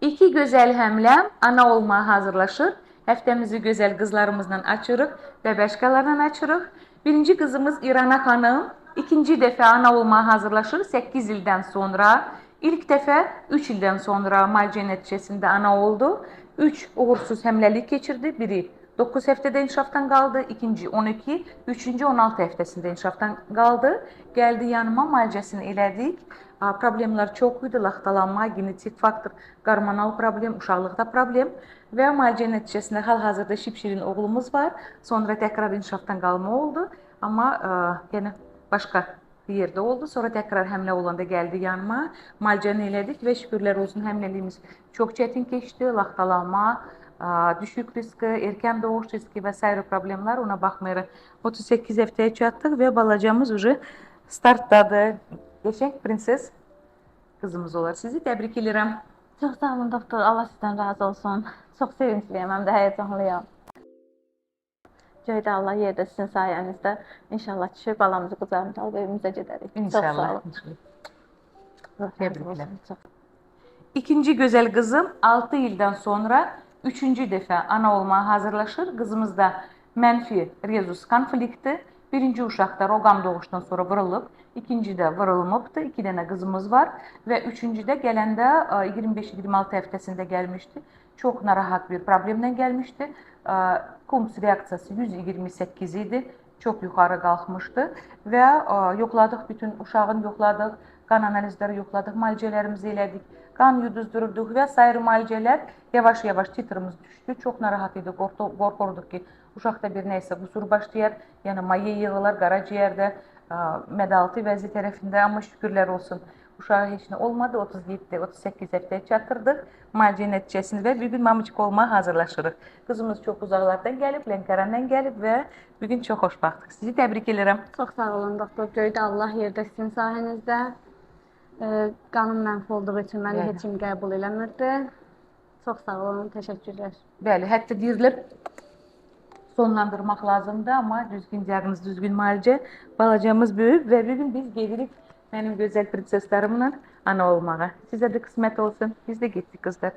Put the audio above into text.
İki gözəl həmləm ana olmağa hazırlaşır. Həftəmizi gözəl qızlarımızla açırıq və başqalarla açırıq. Birinci qızımız İrana xanım ikinci dəfə ana olmağa hazırlaşır 8 ildən sonra. İlk dəfə 3 ildən sonra müalicə nəticəsində ana oldu. 3 uğursuz həmləlik keçirdi. Biri 9 həftədə inkişafdan qaldı, ikinci 12, üçüncü 16 həftəsində inkişafdan qaldı. Gəldi yanıma, müalicəsini elədik. Problemlər çox idi, laxtalanma, genetik faktor, hormonal problem, uşaqlıqda problem və müalicə nəticəsində hal-hazırda şipşirin oğlumuz var. Sonra təkrar inkişafdan qalma oldu, amma yenə başqa yerdə oldu. Sonra təkrar həmlə olanda gəldi yanıma, müalicəni elədik və şükürlər olsun həmləliyimiz çox çətin keçdi, laxtalanma, düşük riski, erkən doğuş riski və sair problemlər, ona baxmayaraq 38 həftəyə çatdıq və balacamız уже startdadır. Qəşəng prinses qızımız olar. Sizi təbrik edirəm. Çox sağ olun doktor. Allah sizdən razı olsun. Çox sevincliyəm, həm də həyəcanlıyam. Göydə Allah, yerdə sizin sayənizdə inşallah ki, balamızı qucağımıza alıb evimizə gedərik. Çox sağ İnşallah. olun. İnşallah. Allah razı Təbriklər. olsun. Çox. İkinci gözəl qızım 6 ildən sonra üçüncü dəfə ana olmağa hazırlaşır. Qızımızda mənfi rezus konflikti. Birinci uşaqda roqam doğuşdan sonra vurulub, ikinci də vurulmubdu. 2 dənə qızımız var və üçüncü də gələndə 25-26 həftəsində gəlmişdi. Çox narahat bir problemlə gəlmişdi. Coombs reaksiyası 128 idi. Çox yuxarı qalxmışdı və yoxladıq, bütün uşağın yoxladıq, qan analizləri yoxladıq, müalicələrimizi elədik, qan yuduzdurduq və sair müalicələr, yavaş-yavaş titrimiz düşdü. Çox narahat idi, qorxurduq ki, uşaqda bir nəsə qüsur başlayar, yəni maye yığılar qaraciyərdə, mədaltı vəzi tərəfində, amma şükürlər olsun, uşağa heç nə olmadı. 37, 38 həftəyə çatdırdıq müalicə nəticəsini və bu gün mamıçıq olmağa hazırlaşırıq. Qızımız çox uzaqlardan gəlib, Lənkərandan gəlib və bu gün çox xoşbəxtıq. Sizi təbrik edirəm. Çox sağ olun doktor. Göydə Allah, yerdə sizin sahənizdə. Qanım mənfi olduğu üçün məni heç kim qəbul eləmirdi. Çox sağ olun, təşəkkürlər. Bəli, hətta deyirlər sonlandırmaq lazımdır, amma düzgün diaqnoz, düzgün müalicə. Balacamız böyüyüb və bu gün biz gedirik mənim gözəl prinseslərimlə ana olmağa. Sizə də qismət olsun. Biz də getdik qızlar.